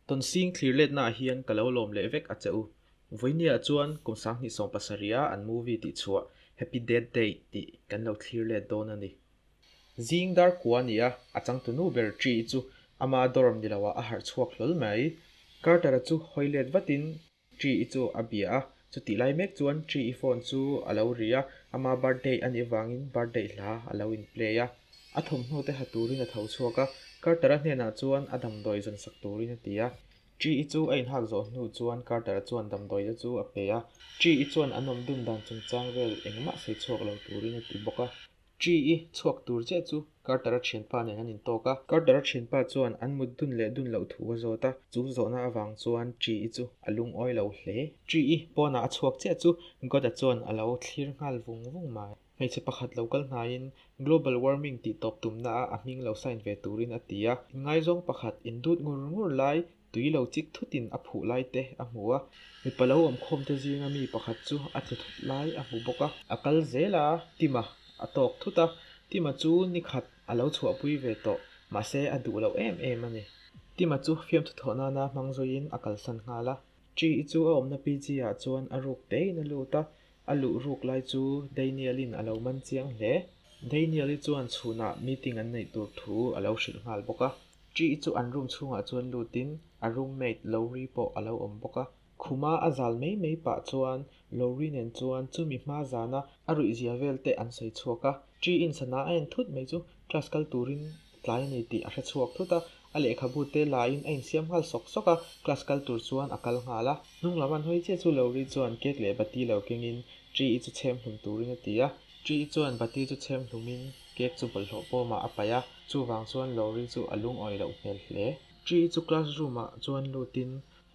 Tawnsing thlir letnaah hian ka lo lawm leh vek a che u. Vawinia chuan kum 2017 a an movie tih chhuah Happy Death Day tih kan lo thlir let dawn a ni. Zing dar kua a ni a, a changtunu ber Tree chu ama dorm ni loah a harh chhuak hlawl mai. Carter-a chu hawi let vatin Tree-i chu a bia a, chutih lai mek chuan Tree-i phone chu a lo ri a, ama birthday a nih avangin birthday hla a lo in play a. A thawmhnaw te ha turin a tho chhuak a, Carter-a hnenah chuan a damdawi zawn sak turin a ti a. Tree-i chu a inhak zawh hnu chuan Carter-a chuan damdawi te chu a pe a. Tree-i chuan an awm dun dan chungchang vel engmah sawi chhuak lo turin a ti bawk a. Tree-i chhuak tur chiah chu Carter-a thianpa nen an intawk a. Carter-a thianpa chuan an mut dun leh dun loh thu a zawt a, chu zawhna avang chuan Tree-i chu a lungawi lo hle. Tree-i pawnah a chhuak chiah chu God-a chuan a lo thlir nghal vung vung mai. Hmeichhe pakhat lo kal hnaiin Global Warming tih tawp tumna a a hming lo sign ve turin a ti a. Inngaizawng pakhat indut ngur ngur lai Tui lo chik thutin a phuh lai te a hmu a, mipa lo awmkhawm te zinga mi pakhat chu a tlu thut lai a hmu bawk a. A kal zel a, Tima a tawk thut a, Tima chu ni khat a lo chhuahpui ve tawh, mahse a duh loh em em a ni. Tima chu fiamthu thawh nana hmang zuiin a kalsan nghal a. Tri-i chu a awmna PG ah chuan a ruk tein a lut a, a luh ruk lai chu Daniel-in a lo man chiang hle. Daniel-i chuan chhunah meeting an neih tur thu a lo hrilh nghal bawk a. Tri chu an room chhungah chuan lutin a roommate Lowry pawh a lo awm bawk a. Khuma a zal mai mai pah chuan Lowry nen chuan chumi hma zana a ruihzia vel te an sawi chhuak a. Tri in sana a en thut mai chu class kal turin tlai a ni tih a hre chhuak thut a. A lehkhabu te laiin a insiam nghal sawk sawk a, class kal tur chuan a kal nghal a. Hnung lam an hawi chiah chu Lowry chuan cake leh bati lo kengin Tri chu chhem hlum turin a ti a. Tri chuan bati chu chhem hlumin cake chu bawlhhlawh pawmah a paih a, chuvang chuan Lowry chu a lungawi loh hmel hle. Tri chu classroom ah chuan lutin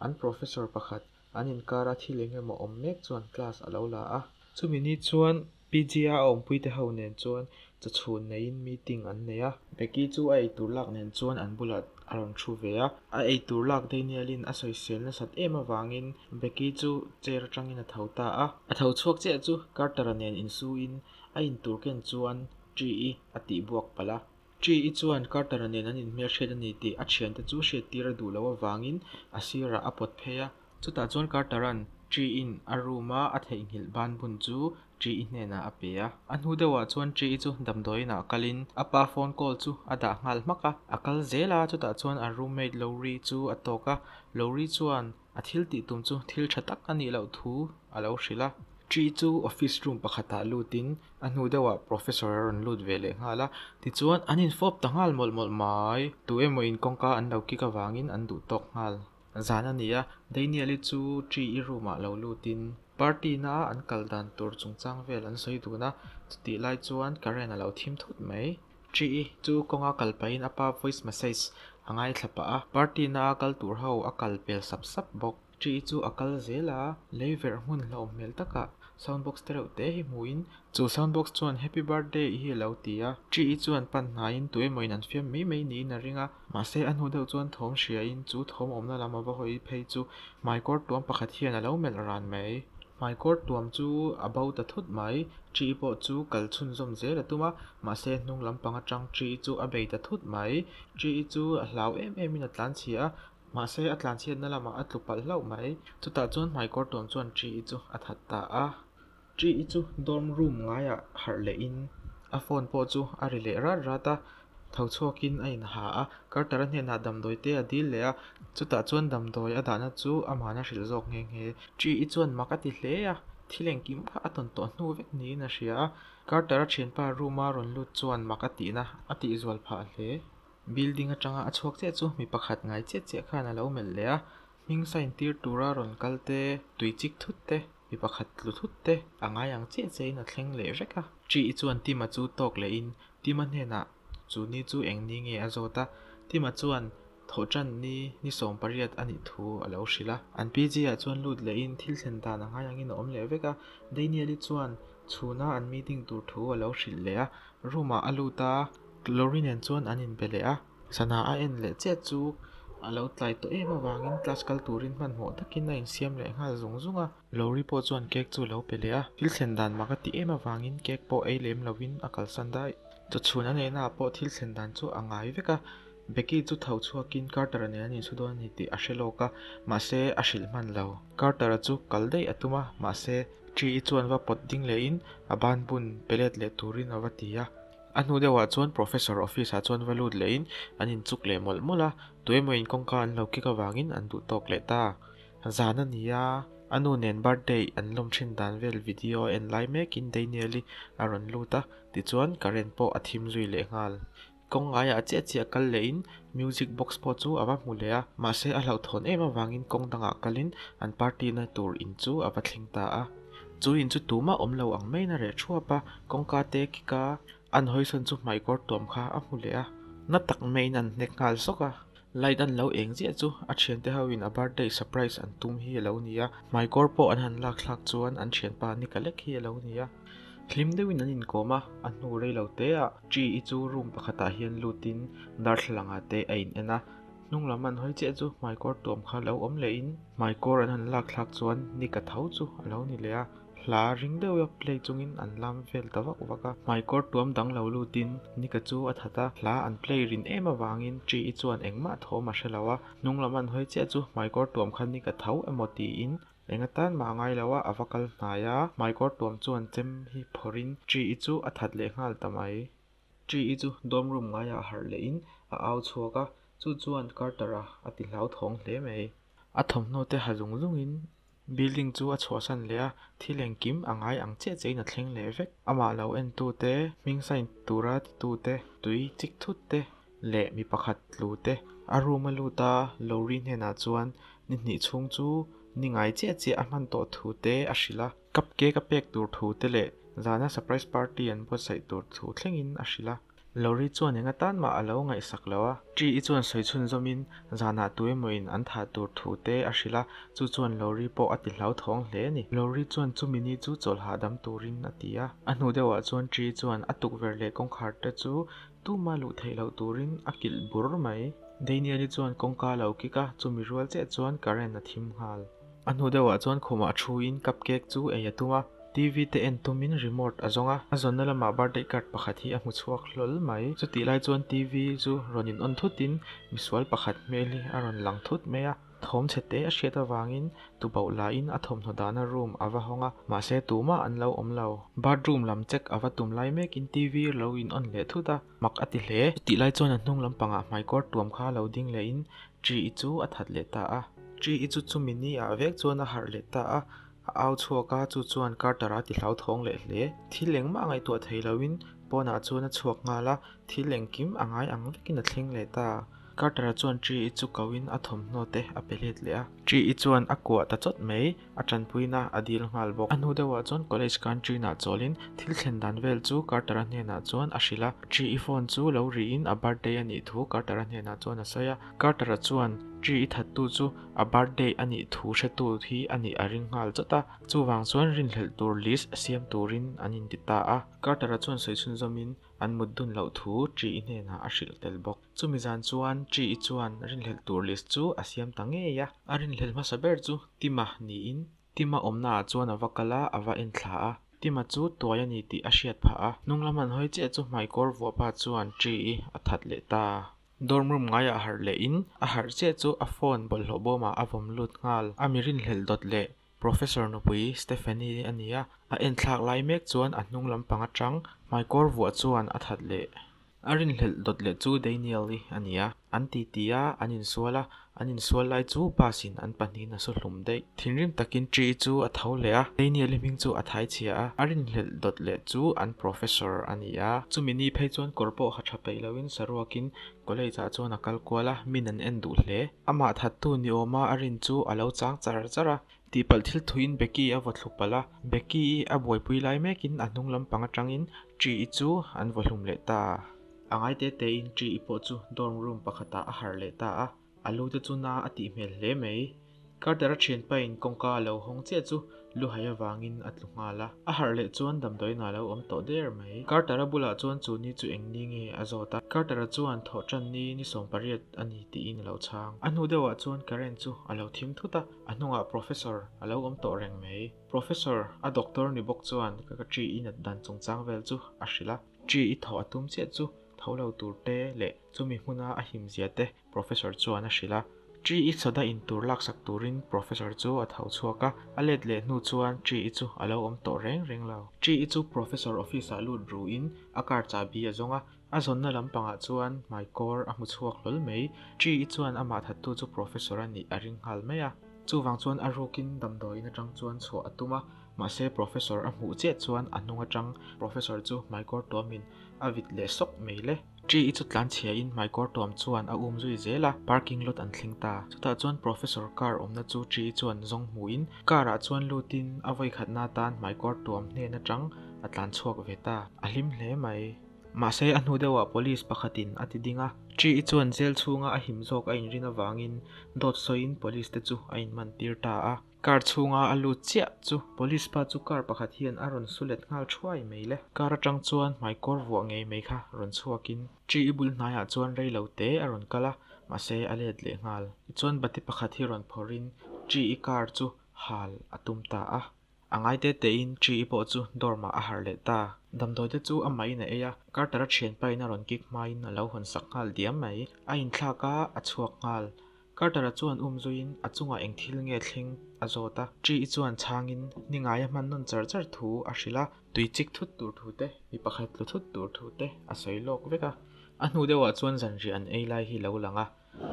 an professor pakhat an inkara thil eng emaw awm mek chuan class a lo la a. Chumi ni chuan PGA a awmpuite ho nen chuan chawchhun neiin meeting an nei a. Becky chu a eitur lak nen chuan an bulah a rawn thu ve a. A eitur lak Daniel-in a sawisel nasat em avangin Becky chu chair atangin a tho ta a. A tho chhuak chiah chu Carter-a nen insuin a intur ken chuan Tree-i a tih buak palh a. Tree-i chuan Carter-a nen an inhmelhriat a ni tih a thiante chu hriattir a duh loh avangin a sirah a pawt phei a. Chutah chuan Carter-a'n Tree-in a room-a a theihnghilh ban bun chu Tree-i hnenah a pe a. A hnu deuhah chuan Tree-i chu damdawiinah kalin a pa phone call chu a dah nghal hmak a. A kal zel a, chutah chuan a roommate Lowry chu a tawk a. Lowry chuan A thil tih tum chu thil tha tak a nih loh thu a lo hrilh a. Tree chu office room pakhatah lutin a hnu deuhah professor a rawn lut ve leh nghal a. Tichuan an infawp ta nghal mawlh mawlh mai. Tu emawin kawngka an lo kick avangin an duh tawk nghal. Zan a ni a, Daniel-i chu Tree-i room-ah lo lutin party na an kal dan tur chungchang vel an sawi dun a. Chutih lai chuan Karen a lo thim thut mai. Tree chu kawnga kal pahin a pa voice message a ngaithla pah a, party na a kal tur ho a kal pel sap sap bawk. Tree chu a kal zel a, lei verh hmun hlauhawm hmel takah sound box te reuh te hi hmuhin chu sound box chuan happy birthday hi a lo ti a. Tree chuan pan hnaiin tu emawin an fiam mai mai niin a ring a, mahse a hnu deuh chuan thawm hriain chu thawm awmna lam a va hawi phei chu hmaikawr tuam pakhat hian a lo melh ran mai. Hmaikawr tuam chu a bo ta thut mai, Tree pawh chu kal chhunzawm zel a tum a, mahse hnung lampang atang Tree chu a bei ta thut mai. Tree chu a hlau em em in a tlan chhia a, mahse a tlan chhiatna lamah a tlu palh hlauh mai. Chutah chuan hmaikawr tuam chuan Tree chu a that ta a. Tree chu dorm room ngaiah harh leh in a phone pawh chu a ri leh rat rat a, tho chhuakin a inha a, Carter-a hnenah damdawi te a dil leh a, chutah chuan damdawi a dahna chu amahna hrilh zawk nghe nghe. Tree-i chuan mak a ti hle a, thil engkim kha a tawn tawh hnu vek niin a hria a, Carter-a thianpa room-a rawn lut chuan mak a tihna a tihzual phah hle. Building atanga a chhuak chiah chu mi pakhat ngai chiah chiah khan a lo melh leh a, hming sign tir tura rawn kal te, tui chik thut te, mi pakhat tlu thut te a ngai ang chiah chiahin a thleng leh vek a. Tree-i chuan Tim-a chu tawk lehin Tima hnenah chu ni chu eng ni nge a zawt a, Tima chuan thawhṭan ni ni 18 a nih thu a lo hrilh a. An PG ah chuan lut lehin thil thlen dan a ngai angin a awm leh vek a, Daniel-i chuan chhuna an meeting tur thu a lo hrilh leh a, room ah a lut a, Lori nen chuan an inbe leh a, sana a en leh chiah chu a lo tlai tawh em avangin class kal turin hmanhmawh takin a insiam leh nghal zung zung a. Lori pawh chuan cake chu a lo pe leh a, thil thlen dan mak a ti em avangin cake pawh ei lem lovin a kalsan daih. Chawchhun a neihnaah pawh thil thlen dan chu a ngai vek a, Becky chu tho chhuakin Carter-a nen an insu dawn a ni tih a hre lawk a, mahse a hrilh hman lo. Carter-a chu kal daih a tum a, mahse Tree-i chuan va pawt ding lehin a ban bun pe let leh turin a va ti a. A hnu deuhah chuan Professor office ah chuan va lut lehin an inchuk leh mawlh mawlh a, tuemaw-in kawngka an lo kik avangin an duh tawk leh ta. Zan a ni a, a nu nen birthday an lawm thin dan vel video a en lai mekin Daniel-i a rawn lut a, tichuan current pawh a thim zui leh nghal. Kawng ngaiah chiah chiah kal lehin music box pawh chu a va hmu leh a, mahse a hlauhthawn em avangin kawng dangah kalin an party na tur in chu a va thleng ta a. Chu in chu tumah awm lo ang maiin a reh thuap a, kawngka te kika an hawisawn chu hmaikawr tuam kha a hmu leh a, na tak maiin an hnek nghal sawk a. Light an lo eng ziah chu a thiante hoin a birthday surprise an tum hi a lo ni a, hmaikawr pawh an han lak thlak chuan an thianpa Nika lek hi a lo ni a. Hlim deuhin an inkawm a, a hnu rei lo te ah Tri-i chu room pakhatah hian lutin darthlalangah te a in en a, hnung lam an hawi chiah chu hmaikawr tuam kha lo awm lehin hmaikawr an han lak thlak chuan Nika tho chu a lo ni leh a. Hla ring deuha play chungin an lam vel ta vak vak a, hmaikawr tuam dang lo lutin Nika chu a that a, hla an play rin em avangin Tri-i chuan engmah thawm a hre lo a, hnung lam an hawi chiah chu hmaikawr tuam kha Nika tho emaw tiin eng atan mah a ngai lo a, a va kal hnai a, hmaikawr tuam chuan chem hi phawrhin Tri-i chu a that leh nghal ta mai. Tri-i chu dorm room ngaiah a harh lehin a au chhuak a, chu chuan Carter-a a ti hlauthawng hle mai. A thawmhnaw te ha zung zungin Building chu a chhuahsan leh a, thil engkim a ngai ang chiah chiahin a thleng leh vek. Amah lo entu te, hming sign tura titu te, tui chik thut te leh mi pakhat tlu te. A room a lut a, Lowry hnenah chuan ni hnih chhung chu ni ngai chiah chiah a hman tawh thu te a hrilh a. Cupcake a pek tur thu te leh zana surprise party an buatsaih tur thu thlengin a hrilh a. Lori chuan eng atan mah a lo ngaihsak lo a. Tri-i chuan sawi chhunzawmin zanah tu emawin an thah tur thu te a hrilh a, chu chuan Lori pawh a ti hlauthawng hle a ni. Lori chuan chumi ni chu chawlh hahdam turin a ti a. A hnu deuhah chuan Tri chuan a tukverh leh kawngkhar te chu tuma luh theih loh turin a kilh bur mai. Daniel-i chuan kawngka a lo kik a, chumi rual chiah chuan current a thim nghal. A hnu deuhah chuan khumah thuin cupcake chu ei a tum a. TV te en tumin remote a zawng a, a zawnna lamah birthday card pakhat hi a hmu chhuak hlawl mai. Chutih lai chuan TV chu rawn in on thutin misual pakhat hmel hi a rawn lang thut mai a, thawm chhe te a hriat avangin tubauh lahin a thawmhnaw dahna room a va hawng a, mahse tumah an lo awm lo. Bathroom lam check a va tum lai mekin TV lo in on leh thut a, mak a ti hle. Chutih lai chuan a hnung lampangah hmaikawr tuam kha lo ding lehin Tri-i chu a that leh ta a. Tri-i chu chumi ni ah vek chuan a harh leh ta a, A au chhuak a, chu chuan Carter-a ti hlauthawng leh hle. Thil engmah ngaihtuah thei loin pawnah chuan a chhuak nghal a, thil engkim a ngai ang vekin a thleng leh ta. Carter-a chuan Tree-i chu koin a thawmhnaw te a pe let leh a. Tree-i chuan a kuah ta chawt mai, a tanpuina a dil nghal bawk. A hnu deuhah chuan college canteen-ah chawlin thil thlen dan vel chu Carter-a hnenah chuan a hrilh a. Tree-i phone chu lo riin a birthday a nih thu Carter-a hnenah chuan a sawi a. Carter-a chuan Tree-i thattu chu a birthday a nih thu hretu hi a nih a ring nghal chawt a, chuvang chuan rinhlelh tur list siam turin an inti ta a. Carter-a chuan sawi chhunzawmin an mut dun loh thu Tree-i hnenah a hrilh tel bawk. Chumi zan chuan Tree-i chuan rinhlelh tur list chu a siam ta ngei a, a rinhlelh hmasa ber chu Tima niin Tima awmnaah chuan a va kal a, a va en thla a. Tima chu tuai a ni tih a hriat phah a, hnung lam an hawi chiah chu hmaikawr vuahpa chuan Tree-i a that leh ta. Dorm room ngaiah harh leh in a harh chiah chu a phone bawlhhlawh bawmah a vawm lut nghal. A mi rinhlelh dawt leh Professor nupui Stephanie a ni a, a enthlak lai mek chuan a hnung lampang atang hmaikawr vuah chuan a that leh. A rinhlelh dawt leh chu Daniel-i a ni a, an ti ti a, an insual a, an insual lai chu bus in an pahnihin a su hlum daih. Thinrim takin Tree chu a tho leh a, Daniel-i hming chu a thai chhia a, a rinhlelh dawt leh chu an professor a ni a. Chumi ni phei chuan kawr pawh ha tha peih loin saruakin college ah chuan a kal kual a, min an en duh hle. Amah thattu ni awma a rin chu a lo chang char char a, tihpalh thil thuin Becky a vaw thlu palh a, Becky-i a buaipui lai mekin a hnung lampang atangin Tree-i chu an vaw hlum leh ta. A ngai te tein Tree-i pawh chu dorm room pakhatah a harh leh ta a. A lu te chu na a tih hmel hle mai. Carter-a thianpain kawngka a lo hawng chiah chu luhai avangin a tlu nghal a. A harh leh chuan damdawiin a lo awm tawh der mai. Carter-a bulah chuan chu ni chu eng ni nge a zawt a. Carter-a chuan thawhtan ni ni 18 a ni tiin a lo chhang. A hnu deuhah chuan current chu a lo thim thut a, a hnungah Professor a lo awm tawh reng mai. Professor, a doctor ni bawk chuan ka ka tree-i nat dan chungchang vel chu a hrilh a. Tree-i thawh a tum chiah chu. tho lo tur te leh chumi hmuna a him zia te Professor chuan a hrilh a. Tri-i soda in tur laksak turin Professor chu a tho chhuak a, a let leh hnu chuan Tri-i chu a lo awm tawh reng reng lo. Tri-i chu Professor office ah lut ruin a car chahbi a zawng a, a zawnna lampangah chuan hmaikawr a hmu chhuak hlawl mai. Tri-i chuan amah thattu chu Professor a nih a ring nghal mai a. Chuvang chuan a rukin damdawiin atang chuan chhuah a tum a, mahse Professor a hmuh chiah chuan a hnung atang Professor chu hmaikawr tuamin a vit leh sawk mai le. Tree-i chu tlanchhiain hmaikawr tuam chuan a um zui zel a, parking lot an thleng ta. Chutah chuan Professor car awmna chu Tree-i chuan zawng hmuhin car-ah chuan lutin a vawikhatna atan hmaikawr tuam hnen atang a tlan chhuak ve ta. A hlim hle mai. Mahse a hnu deuhah police pakhatin a ti ding a. Tree-i chuan jail chhunga a him zawk a inrin avangin dawt sawiin police te chu a inman tir ta a. Car chhunga a lut chiah chu police pa chu car pakhat hian a rawn su let nghal thuai mai le. Car atang chuan hmaikawr vuah ngei mai kha rawn chhuakin Tree bul hnaiah chuan rei lo te a rawn kal a, mahse a let leh nghal. Tichuan bati pakhat hi rawn phawrhin Tree car chu hal a tum ta a. A ngai te tein Tree pawh chu dorm ah a harh leh ta. Damdawi te chu amahin a ei a, Carter-a thianpain a rawn kick hmain a lo hawn sak nghal diam mai. A inthlak a, a chhuak nghal. Carter-a chuan um zuiin a chungah eng thil nge thleng a zawt a. Tree-i chuan chhangin ni ngaia hman nawn char char thu a hrilh a, tui chik thut tur thu te, mi pakhat tlu thut tur thu te a sawi lawk vek a. A hnu deuhah chuan zanriah an ei lai hi lo lang a,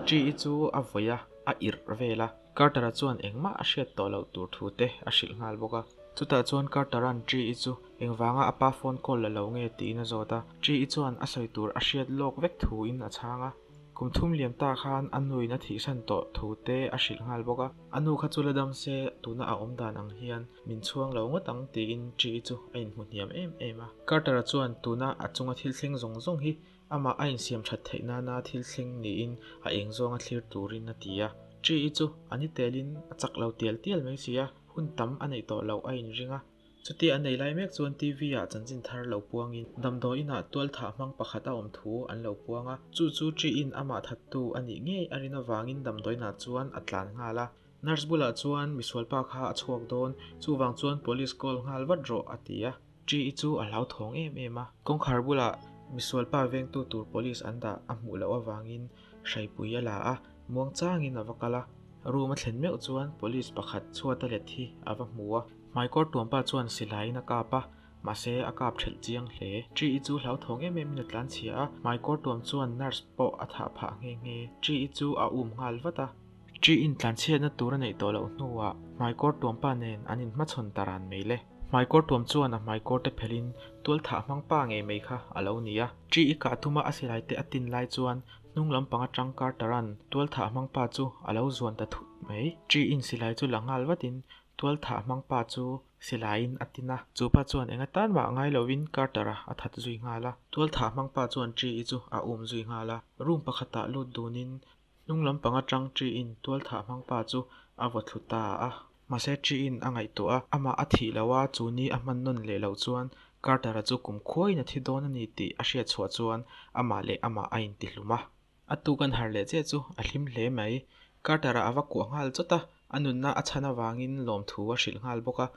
Tree-i chu a vawi a, a irh vel a. Carter-a chuan engmah a hriat tawh loh tur thu te a hrilh nghal bawk a. Chutah chuan Carter-a'n Tree-i chu engvanga a pa phone call la lo nge tiin a zawt a. Tree-i chuan a sawi tur a hriat lawk vek thuin a chhang a. Kum thum liam ta khan a nuin a thihsan tawh thu te a hrilh nghal bawk a. A nu kha chu la dam se, tuna a awm dan ang hian min chhuang lo ngawt ang tiin Tree chu a inhmu hniam em em a. Carter-a chuan tuna a chunga thil thleng zawng zawng hi amah a insiam that theih nana thil thleng niin a eng zawnga thlir turin a ti a. Tree chu a ni telin a chak lo tial tial mai si a, hun tam a neih tawh loh a inring a. Chutia an nei lai mek chuan TV ah chanchin thar lo puangin damdawiinah tualthah hmang pakhat a awm thu an lo puang a, chu chu Tree-in amah thattu a nih ngei a rin avangin damdawiinah chuan a tlan nghal a. Nurse bulah chuan misualpa kha a chhuak dawn, chuvang chuan police call nghal vat rawh a ti a. Tree-i chu a hlauthawng em em a. Kawngkhar bulah misualpa vengtu tur police an dah a hmuh loh avangin hraipui a la a, muangchangin a va kal a. Room a thlen meuh chuan police pakhat chhuat a let hi a va hmu a. Hmaikawr tuampa chuan silaiin a kap a, mahse a kap thelh chiang hle. Tree-i chu hlauthawng em emin a tlanchhia a, hmaikawr tuam chuan nurse pawh a thah phah nghe nghe. Tree-i chu a um nghal vat a. Tree-in tlanchhiatna tur a neih tawh loh hnuah hmaikawr tuampa nen an inhmachhawn ta ran mai le. Hmaikawr tuam chuan a hmaikawr te phelhin tual thah hmang pa ngei mai kha a lo ni a. Tree-i kah thuma a silai te a tin lai chuan hnung lampang atang Carter-a'n tual thah hmang pa chu a lo zuan ta thut mai. Tree-in silai chu la nghal vatin Tual thah hmang pa chu silaiin a tin a, chu pa chuan eng atan mah ngai lovin Carter-a a that zui nghal a. Tual thah hmang pa chuan Tree-i chu a um zui nghal a, room pakhatah lut dunin hnung lampang atang Tree-in tual thah hmang pa chu a vaw thlu ta a. Mahse Tree-in a ngaihtuah a, amah a thih loh a, chu ni a hman nawn leh loh chuan Carter-a chu kumkhuain a thi dawn a ni tih a hriat chhuah chuan amah leh amah a intihlum a. A tuk an harh leh chiah chu a hlim hle mai. Carter-a a va kuah nghal chawt a, a nunna a chhan avangin lawmthu a hrilh nghal bawk a.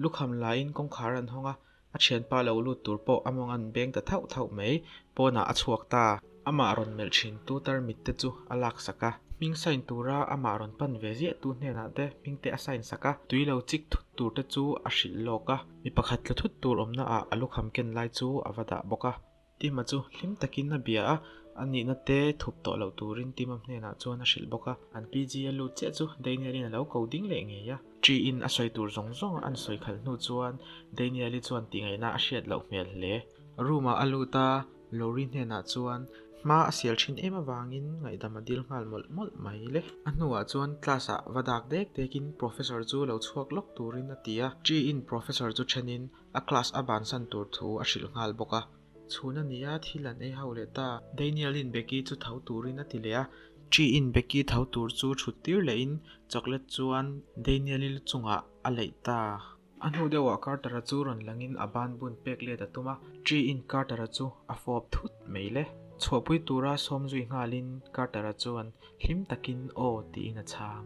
Lukham laiin kawngkhar an hawng a, a thianpa lo lut tur pawh a mawng an beng ta thauh thauh mai. Pawnah a chhuak ta. Amah rawn melh thin tu tarmit te chu a laksak a. Hming sign tura amah rawn pan ve ziah tu hnenah te hming te a sign sak a, tui lo chik thut tur te chu a hrilh lawk a. Mi pakhat tlu thut tur awmna ah a lukham ken lai chu a va dah bawk a. Tima chu hlim takin a bia a, a nihna te thup tawh loh turin Tima hnenah chuan a hrilh bawk a. An PG a lut chiah chu Daniel-in a lo ko ding leh ngei a. Tree-in a sawi tur zawng zawng an sawi khalh hnu chuan Daniel-i chuan tihngaihna a hriat loh hmel hle. Room-ah a lut a, Lori hnenah chuan hma a sial thin em avangin ngaihdam a dil nghal mawlh mawlh mai le. A hnuah chuan class-ah va dak dek dekin Professor chu lo chhuak lawk turin a ti a. Tree-in Professor chu thenin a class a bansan tur thu a hrilh nghal bawk a. Chhun a ni a, thil an ei ho leh ta. Daniel-in Becky chu tho turin a ti leh a. Tree-in Becky tho tur chu thut tir lehin chocolate chuan Daniel-i lu chungah a leih ta. A hnu deuhah Carter-a chu rawn langin a ban bun pek let a tum a, Tree-in Carter-a chu a fawp thut mai le. Chhuahpui tura sawm zui nghalin Carter-a chuan hlim takin aw tiin a chhang.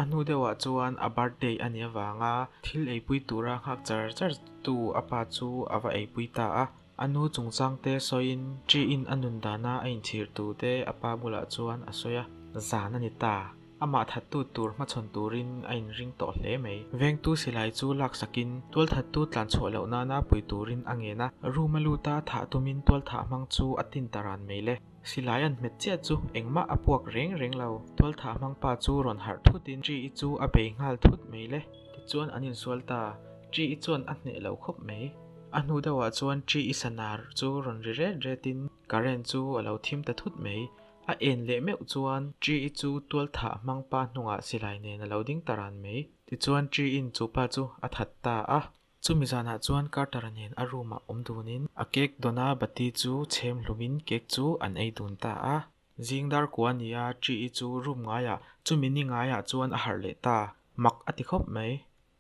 A hnu deuhah chuan a birthday a nih avanga thil eipui tura nghak char char tu a pa chu a va eipui ta a. A nu chungchang te sawiin Ṭiin a nun dana a inchhir tu te a pa bulah chuan a sawi a, zan a ni ta. Amah thattu tur hmachhawn turin a inring tawh hle mai. Vengtu silai chu laksakin tualthattu tlanchhuah loh nana pui turin a ngen a, room a lut a thah tumin tualthah hmang chu a tin ta ran mai le. Silai an hmet chiah chu engmah a puak reng reng lo. Tualthah hmang pa chu rawn harh thutin Ṭi-i chu a bei nghal thut mai le. Tichuan an insual ta. Ṭi-i chuan a hneh lo khawp mai. A hnu deuhah chuan Ṭi-i sanar chu rawn ri ret retin current chu a lo thim ta thut mai. A en leh meuh chuan Ṭi-i chu tualthah hmang pa hnungah silai nen a lo ding ta ran mai. Tichuan Ṭi-in chu pa chu a that ta a. Chumi zanah chuan Carter-a nen a room-ah awm dunin a cake dawna bati chu chhem hlumin cake chu an ei dun ta a. Zing dar kua nia Ṭi-i chu room ngaiah chumi ni ngaiah chuan a harh leh ta. Mak a ti khawp mai.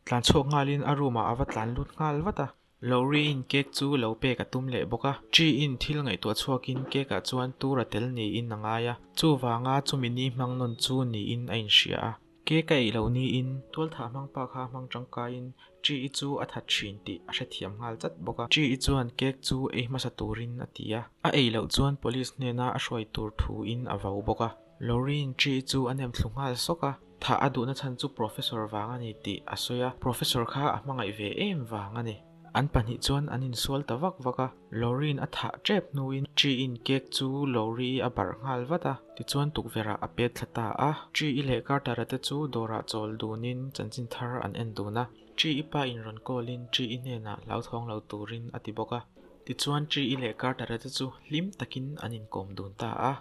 Tlan chhuak nghalin a room-ah a va tlan lut nghal vat a. Lorry-in cake chu lo pek a tum leh bawk a. Ṭi-in thil ngaihtuah chhuakin cake-ah chuan tur a tel niin a ngai a. Chuvanga chumi ni hmang nawn chu niin a inhria a. Cake a ei loh niin tualthah hmang pa kha hmang tangkaiin Ṭi-i chu a that thin tih a hrethiam nghal chat bawk a. Ṭi-i chuan cake chu ei hmasa turin a ti a. A ei loh chuan police hnena a hruai tur thuin a vau bawk a. Lorry-in Ṭi-i chu a nem thlu nghal sawk a. Thah a duhna chhan chu Professor vang a ni tih a sawi a, Professor kha a hmangaih ve em vang a ni. An pahnih chuan an insual ta vak vak a, Lorry-in a thah tep hnuin Tree-in cake chu Lorry-i a barh nghal vat a, tichuan tukverh ah a pet thla ta a. Tree-i leh Carter-a te chu dawrah chawl dunin chanchin thar an en dun a, Tree-i pa in rawn call-in Tree-i hnenah hlauthawng lo turin a ti bawk a. Tichuan Tree-i leh Carter-a te chu hlim takin an inkawm dun ta a.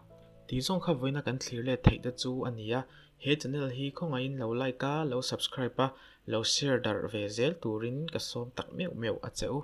Tih zawng kha vawiina kan thlir let theih te chu a ni a, he channel hi khawngaihin lo like a, lo subscribe a, lo share darh ve zel turin ka sawm tak meuh meuh a che u.